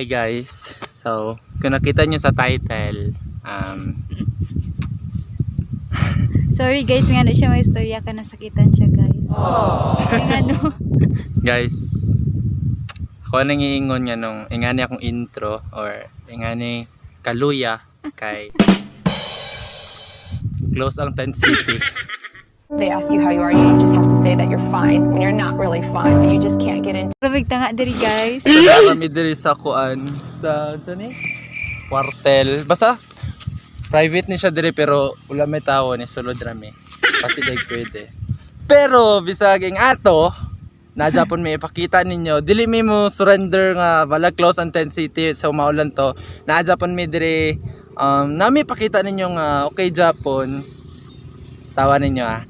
Hi guys. So, kung nakita nyo sa title, Sorry guys, nga na siya may istorya ka, nasakitan siya, guys. Nga ano. Guys, ako nang iingon nga nung ingani akong intro or ingani kaluya kay close ang Tent City. They ask you how you are, you just have to say that you're fine when you're not really fine, but you just can't get into Rubig tanga diri, guys. So, naa kami diri sa kuan sa ni kwartel. Basta private ni siya diri pero wala may tao ni sulod rami. Kasi dahil pwede. Pero bisag ing ato na Japon may ipakita ninyo dili mi mo surrender nga wala close ang Tent City, so maulan to na Japon mi diri, nami pakita ninyo nga okay Japon tawa ninyo ah.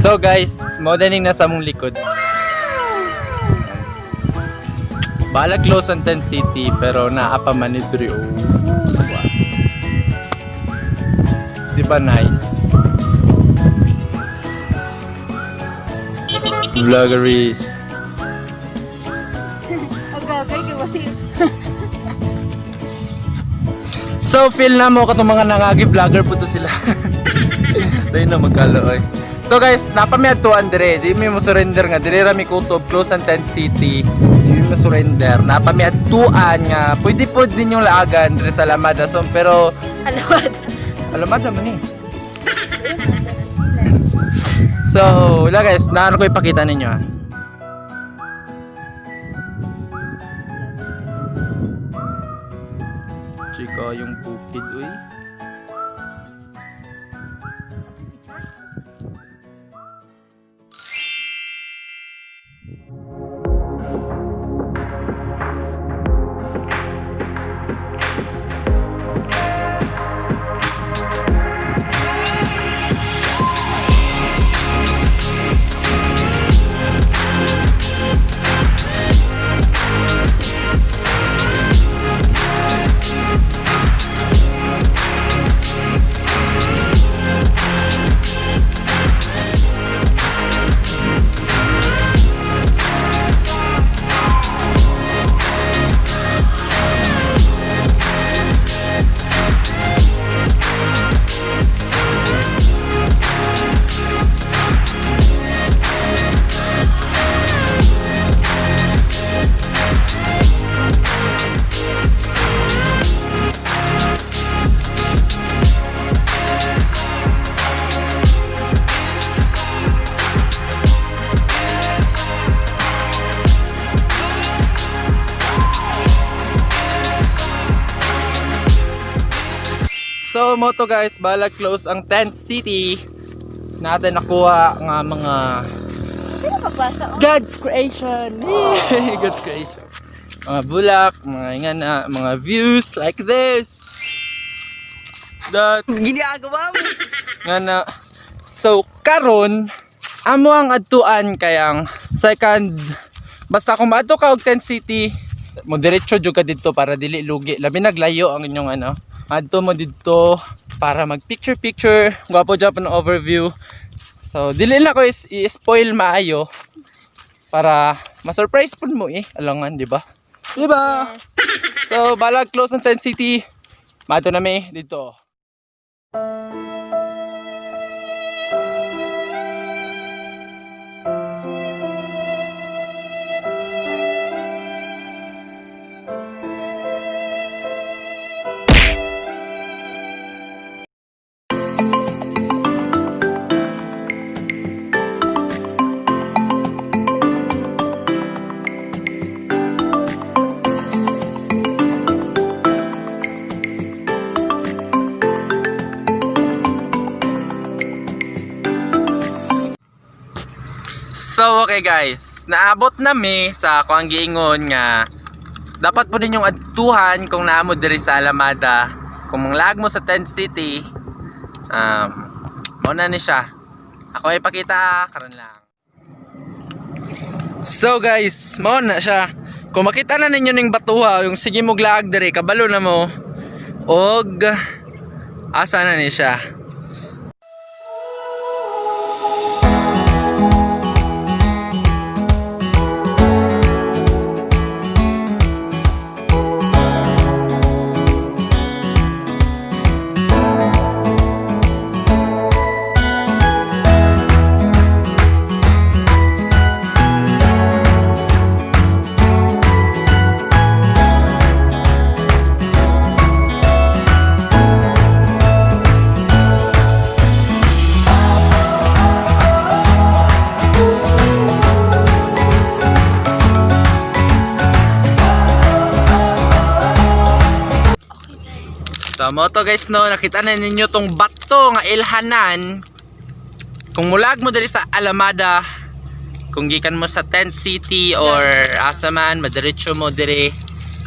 So guys, mo dining nasa mong likod. Balag close ang Tent City pero naa pa man ni diri, oh. Di ba nice? Vloggerist. Okay, kay wasi. So feel na mo katong mga nangagi vlogger po to sila. Dahil na magkalo oy. So guys, napamiadtuan dire, di mi mo surrender nga dire ra mi kutob close ang Tent City. Di mi mo surrender. Napamiadtuan nga pwede pod ninyong laagan dire sa Lamada. So pero Alawad. Alamada man eh. So, wala guys, naano ko ipakita ninyo ah. Chika yung bukid, uy. So, moto guys, balag close ang Tent City. Natin nakuha nga mga Pero magbasa oh. God's creation. God's creation. Mga bulak, mga ingana, mga views like this. That ginagawa mo. Nga na. So karon amo ang adtuan kayang second, basta kung maadto ka og Tent City mo diretso jud ka didto para dili lugi, labi naglayo ang inyong ano, adto mo didto para mag picture picture, gwapo jud ang overview. So dili na ko i-spoil maayo para ma-surprise pud mo eh, alangan, di ba, di ba? Yes. So balag close ang Tent City, maadto na mi didto. So okay guys, naabot na mi sa ako ang giingon nga dapat po ninyong adtuhan kung naamo diri sa Alamada, kung manglaag mo sa Tent City. Mao na ni siya. Ako ipakita karon lang. So guys, mao na siya. Kung makita na ninyo ning batuha, yung sige mo laag diri, kabalo na mo og asa na ni siya. So mo to guys, no, nakita na ninyo tong bato nga ilhanan. Kung mulag mo diri sa Alamada, kung gikan mo sa Tent City or asa man, madiretso mo diri.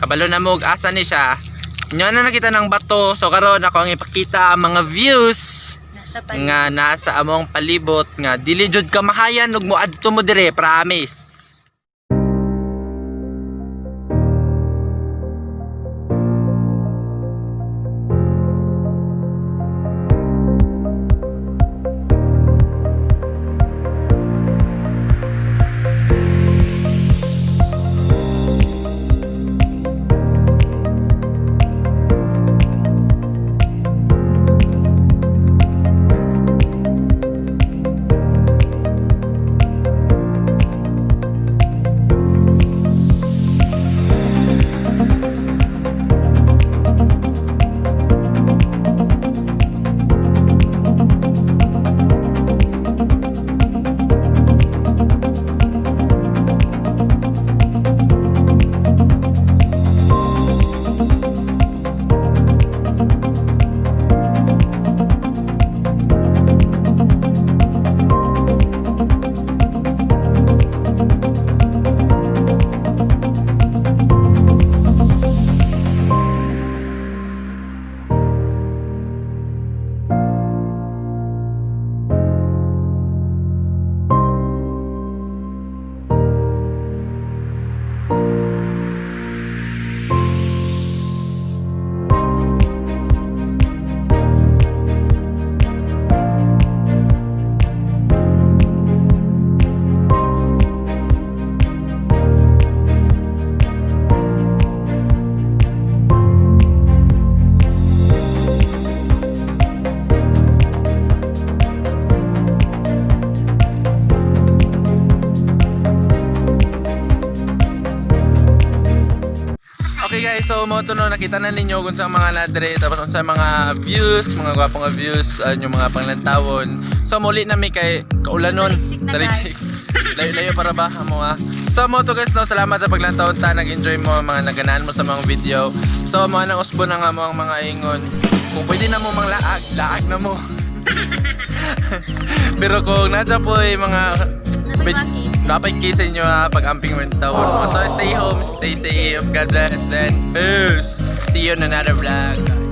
Kabalo na mo og asa ni siya. Inyo na nakita ng bato. So karon ako ang ipakita ang mga views Nasa nga nasa among palibot nga dili jud kamahayan ug moadto mo dire, promise. Okay guys, so mo to, no, nakita na ninyo kung sa mga nadre tapos unsa mga views, mga gwapo nga views, yung mga panglantawon. So muli na mi kay kaulanon. Taliksik na, Taliksik. Layo-layo para ba mo nga. So mo to guys, no, salamat sa paglantaw ta, nag-enjoy mo mga naganaan mo sa mga video. So mo nang usbo na nga mo ang mga ingon. Kung pwede na mo manglaag, laag na mo. Pero kung nasa po ay mga Napay mga case. Napay case inyo ha, pag-amping mo yung tawon mo. So stay home, stay safe, God bless, and peace. See you in another vlog.